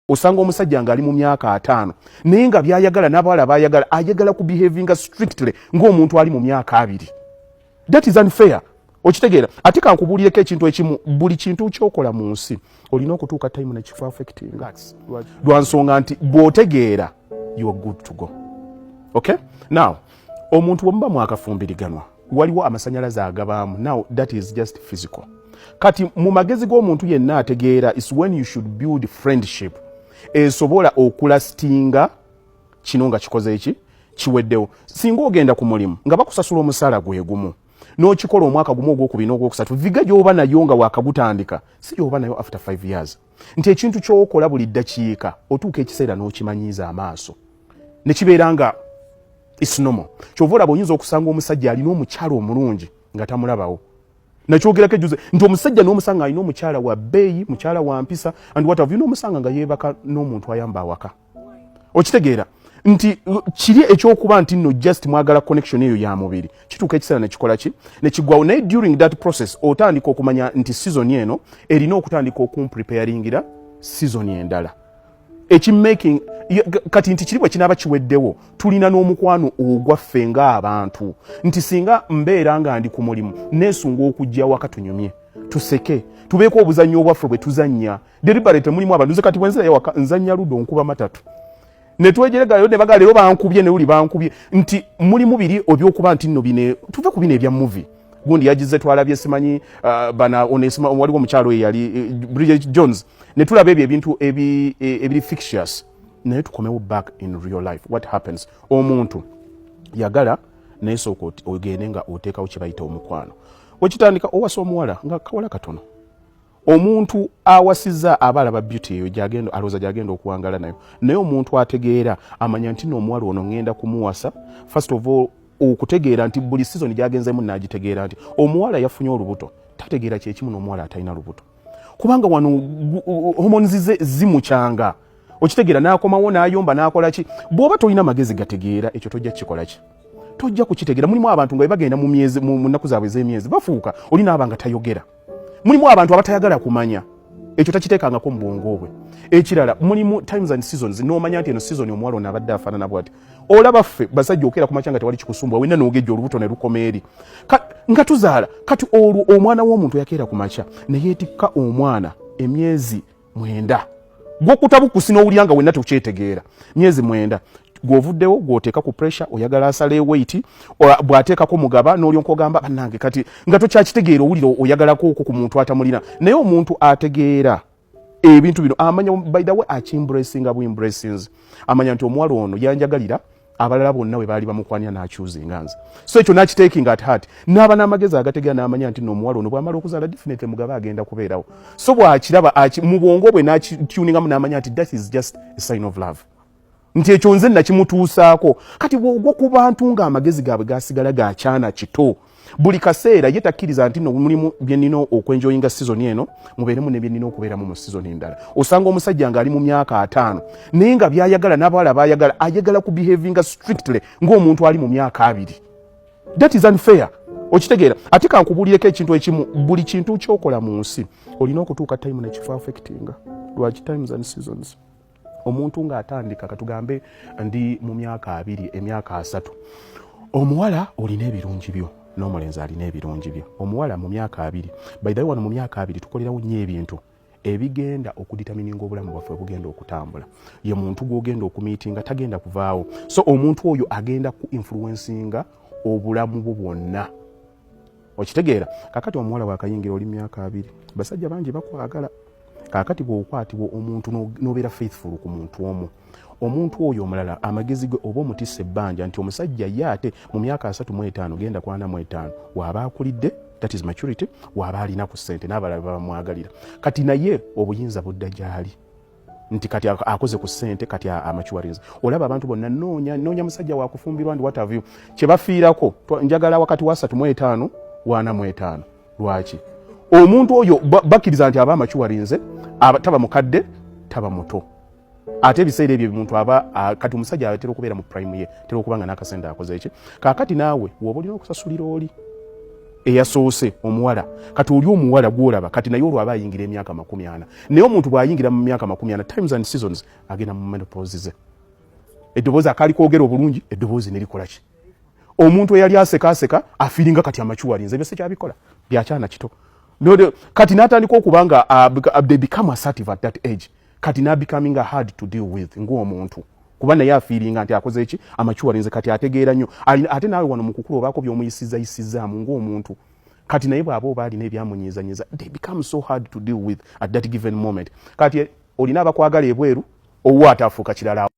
Osanga omusajja ng'ali mu myaka 50, naye nga byayagala n'abawala bayagala, ayagala ku behavinga strictly ng'omuntu ali mu myaka 20. That is unfair, okitegeera? Ate kankubuulireko ekintu ekimu: buli kintu kyokola mu nsi olina okutuuka time nekiku affectinga, lwa nsonga nti bw'otegeera, you are good to go. Okay, now omuntu bwemuba mwakafumbiriganwa, waliwo amasanyalaze agabaamu. Now that is just physical. Kati mu magezi g'omuntu yenna ategeera is when you should build friendship esobola okulastinga kino nga kikoze eki kiweddewo. Singa ogenda ku mulimu nga bakusasula omusaala gwe gumu, n'okikola omwaka gumu, ogwokubiri n'ogwokusatu, vigour gy'oba nayo nga wakagutandika si gy'oba nayo after 5 years. Nti ekintu ky'okola buli ddakiika, otuuka ekiseera n'okimanyiiza amaaso ne kibeera nga is normal. Kyova olaba oyinza okusanga omusajja alina omukyala omulungi nga tamulabawo. Nakyogerako ejuze nti omusajja n'omusanga alina omukyala wa bbeeyi, mukyala wa mpisa and what have you, n'omusanga nga yeebaka n'omuntu ayamba awaka. Okitegeera nti kiri ekyokuba nti nno just mwagala connection eyo ya mubiri, kituuka ekiseera nekikola ki, nekigwawo. Naye during that process otandika okumanya nti season eno erina okutandika okumpreparingira season endala ekimaking. Kati nti kiri bwe kinaaba kiweddewo, tulina n'omukwano ogwaffe ng'abantu, nti singa mbeera nga ndi ku mulimu, neesunga okujja waka tunyumye, tuseke, tubeeko obuzannyo obwaffe bwe tuzannya deliberate. Mulimu abantu, nze kati bwenzirayo waka nzannya ludo, nkuba matatu netwejeregayo ne baga leero bankubye, ne luli bankubye. Nti mulimu biri ebyokuba nti nno bine tuve ku bino ebya movie gundi yagize twalabye, simanyi bana onesima, waliwo omukyalo oyo yali Bridget Jones, ne tulaba ebyo ebintu ebiri fictitious. Naye tukomewo back in real life. What happens? Omuntu yagala, naye sooka ogende nga oteekawo kye bayita omukwano. Wekitandika, owasa omuwala nga kawala katono. Omuntu awasiza aba alaba beauty eyo gyagenda, alowooza gyagenda okuwangala nayo. Naye omuntu ategeera amanya nti noomuwala ono ŋŋenda kumuwasa. First of all, okutegeera nti buli season gyagenzemu nagitegeera nti omuwala yafunye olubuto tategeera kyekimu n'omuwala atalina lubuto, kubanga wano hormones ze zimukyanga, okitegeera? N'akomawo n'ayomba n'akola ki. Bw'oba tolina magezi gategeera ekyo, tojja kukikola ki, tojja kukitegeera. Mulimu abantu nga bwe bagenda mu myezi, mu nnaku zaabwe ez'emyezi, bafuuka oli naaba nga tayogera. Mulimu abantu abatayagala kumanya, ekyo takiteekangako mu bwongo bwe. Ekirala, mulimu times and seasons, n'omanya nti eno season omuwala ono abadde afaanana bwati. Olaba ffe basajja, okeera ku makya nga tewali kikusumbwa, wenna n'ogejja olubuto ne lukoma eri. Nga tuzaala. Kati olwo omwana w'omuntu yakeera ku makya ne yeetikka omwana emyezi 9, gwokutabukusi n'owulira nga wenna tekyetegeera. Myezi 9 gw'ovuddewo, gw'oteeka ku pressure, oyagala asale weight, bw'ateekako mugaba n'olyoka ogamba bannange. Kati nga tokyakitegeera, owulira oyagalako okwo ku muntu atamulina. Naye omuntu ategeera ebintu bino amanya, by the way, akiembracinga buembracings, amanya nti omuwala ono yanjagalira abalala bonna bwe baali bamukwanira n'achoosinga nze. So ekyo n'akitakinga at heart, n'aba n'amagezi agategeera, n'amanya nti n'omuwala ono bw'amala okuzaala, definitely mugaba agenda kubeerawo. So bw'akiraba mu bwongo bwe n'akituningamu, n'amanya nti that is just a sign of love, nti ekyo nze nakimutuusaako. Kati bw'ogwa ku bantu ng'amagezi gaabwe gasigala gakyana kito, buli kaseera ye takkiriza nti no mulimu bye nnina okwenjoyinga season eno, mubeeremu ne bye nnina okubeeramu mu season endala. Osanga omusajja ng'ali mu myaka 50, naye nga byayagala n'abawala bayagala, ayagala ku behavinga strictly ng'omuntu ali mu myaka 20. That is unfair, okitegeera? Ate kankubuulireko ekintu ekimu: buli kintu kyokola mu nsi olina okutuuka time nekiku affectinga. Lwaki? Times and seasons. Omuntu ng'atandika, katugambe ndi mu myaka 20, emyaka 30, omuwala olina ebirungi byo n'omulenzi alina ebirungi bye. Omuwala mu myaka 20, by the way, wano mu myaka 20 tukolerawo nnyo ebintu ebigenda okudetermininga obulamu bwaffe obugenda okutambula. Ye muntu gwogenda okumeetinga tagenda kuvaawo. So omuntu oyo agenda ku influencinga obulamu bwo bwonna, okitegeera? Kakati omuwala bwakayingira, oli myaka 20, basajja bangi bakwagala. Kakati bw'okwatibwa omuntu n'obeera faithful ku muntu omu, omuntu oyo omulala amagezi ge oba omutissa ebbanja nti omusajja ye ate mu myaka 35 genda ku 45 waaba akulidde, that is maturity, waaba alina ku ssente n'abalala babamwagalira. Kati naye obuyinza budda gy'ali nti kati akoze ku ssente, kati amaturinze. Olaba abantu bonna noonya noonya musajja wakufumbirwa ndi what have you, kye bafiirako njagala wakati wa 35 wa 45. Lwaki? Omuntu oyo bakkiriza nti aba amaturinze, taba mukadde, taba muto. Ate ebiseera ebyo muntu aba kati omusajja atera okubeera mu prime ye, tera okuba nga n'akasente akoze eki. Kaakati naawe woba olina okusasulira oli. Eyasoose omuwala, kati oli omuwala gwolaba kati naye olwo aba ayingira emyaka 40. Naye omuntu bw'ayingira mu myaka 40, times and seasons, agenda mu menopause ze. Eddoboozi akaali kwogera obulungi, eddoboozi ne likola ki? Omuntu eyali asekaaseka afeelinga kati amaturinze, ebyo sikyabikola, byakyana kito. Kati n'atandika okuba nga they become assertive at that age. Kati n'abecoming hard to deal with ng'omuntu, kuba naye afeelinga nti akoze eki? Amaturinze, kati ategeera nnyo. Ate naawe wano mukukulu obaako by'omuyisizayisizaamu ng'omuntu. Kati naye bw'aba oba alina ebyamunyiizanyiza, they become so hard to deal with at that given moment. Kati olina abakwagala ebweru, owwo ate afuuka kirala.